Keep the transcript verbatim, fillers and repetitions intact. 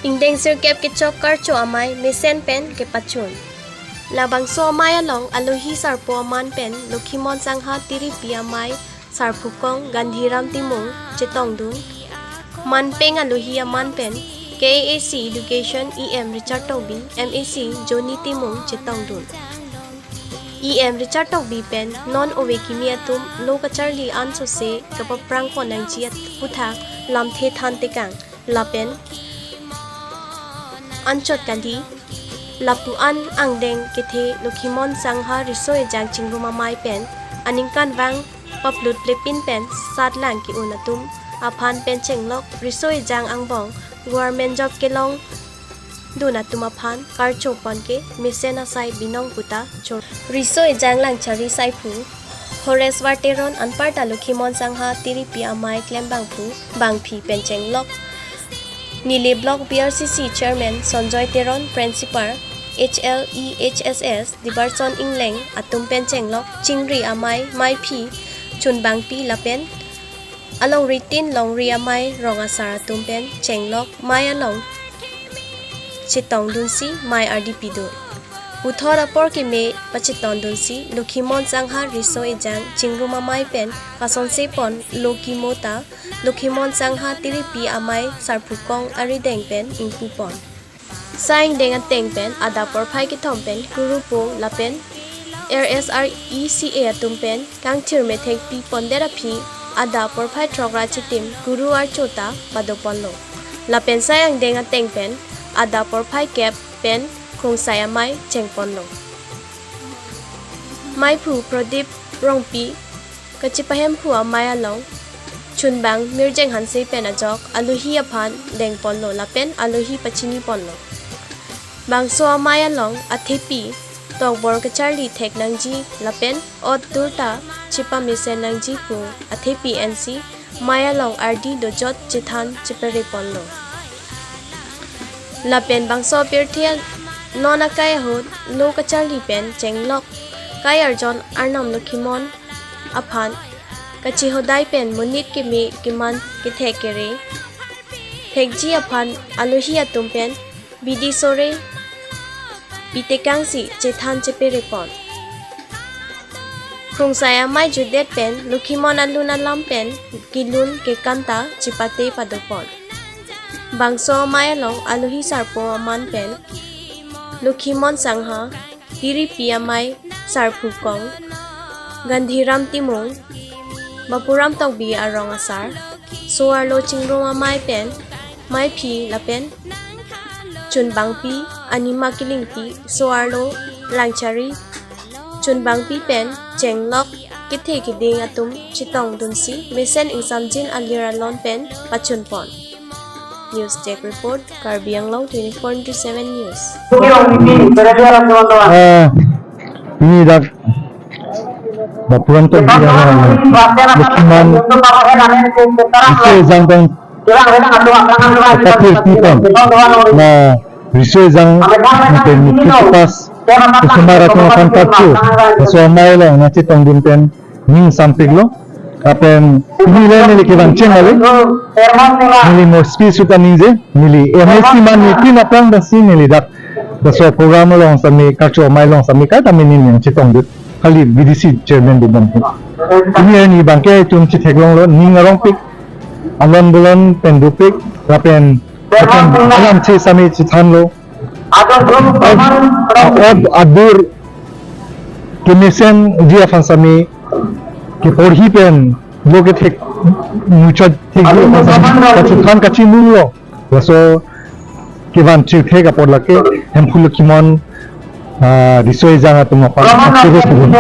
Ingdeng sirkep kechok karcho amei mesen pen kepachun. Labangso amei along alohi sarpo aman pen Lokhimon Sangha Tiripi amei sarphukong Gandhiram Timung chetongdun. Manpeng alohi aman pen K A A C Education E M Richard Tokbi, M A C Johnny Timung chetongdun. E M Richard Tokbi pen non ove kimi atum lo kacharli ansose kapaprang pon nangji aputhak lamthe than tekang lapen anchot kali. Lapu-an angdeng kethe Lokhimon Sangha Riso Ejang Chingrum Amei pen aningkanvang paplut plepin pen satlang ke-un atum aphan pen chenglok riso ejang angbong government job kelongdun atum aphan karcho pon ke mesen asai binong puta chor. Riso Ejang Langchari Saiphu Horeswar Teron anparta Lokhimon Sangha Tiripi amei klembangphu bangphi pen chenglok. Nilip Block B R C C Chairman Sonjoy Teron, Principal H L E H S S Dibarson Ingleng atum pen chenglok chingri amei, meiphi, chunbangpi lapen alongri tin longri amei rong asar atum pen chenglok mei along chetongdunsi mei ardi pidun. Puthot apor keme pachetongdunsi Lokhimon Sangha Riso Ejang Chingrum Amei pen kasonse pon lo kimo ta Lokhimon Sangha Tiripi amei sarphukong arideng pen ingpu pon. Sai angdeng ateng pen adap porphai kethom pen kurupung lapen R S R E C A atum pen kangthir methek pi pondet aphi adap porphai throkra chitim kuru archo ta pado ponlo. Lapen sai angdeng ateng pen adap porphai kep pen Khungsai amei cheng ponlo. Meiphu Prodip Rongpi kachipahemphu amei along chunbang Mirjeng Hanse pen ajok alohi aphan deng ponlo lapen alohi pachini ponlo. Bangso amei along athepi tokbor kacharli thek nangji lapen ot dur ta chipamesen nangji pu athepi ensi mei along ardi dojot chethan chepere ponlo. Lapen bangso apirthe non akai ahut lo kacharli pen chenglok kai arjon Arnam Lokhimon aphan kachihodai pen monit keme keman kethek kere thekji aphan alohi atum pen bidi sore pitekangsi chethan chepere pon. Khungsai amei jutdet pen Lokhimon alun alam pen kelun kekan ta chipate pado pon. Bangso amei along alohi sarpo aman pen Lokhimon Sangha Tiripi amei sarphukong Gandhiram Timung, Bapuram Tokbi arong asar, so-arlo chingrum amei pen meiphi lapen chunbangpi, Anima Kilingpi, so-arlo Langchari chunbangpi pen chenglok kethe keding atum chetongdunsi mesen ingsamjin alir alon pen pachun pon. News Desk Report, Karbi Anglong twenty-four into seven News. Ah, ini dak Bapuram Tokbi arong Lokhimon Riso Ejang pen kapathir pi pon la Riso Ejang pen mukti pas kusumar atum aphan karcho laso amei along nangchetongdun pen ning sampiklo. Lapen neli le neli kevang cheng ale, neli mo speech suta ningje, neli M A C man neli tin aphrang dasi neli dak laso program along sami karcho amei along sami kai tame neli nangchetongdun. Kali B D C chairman dun dam. Ini arni bangke itum chetheklonglo, ning arongpik, alon bolon pen dopik, lapen lapen alam che sami chethanlo. Ot adur kemesenji aphan sami keporhi pen lo kethek muchot thekji aphan sami kachethan kachimunglo. Laso kevan chithek apor lake Hemphu Lokhimon, ah, Riso Ejang atum aphan akhiro tubun.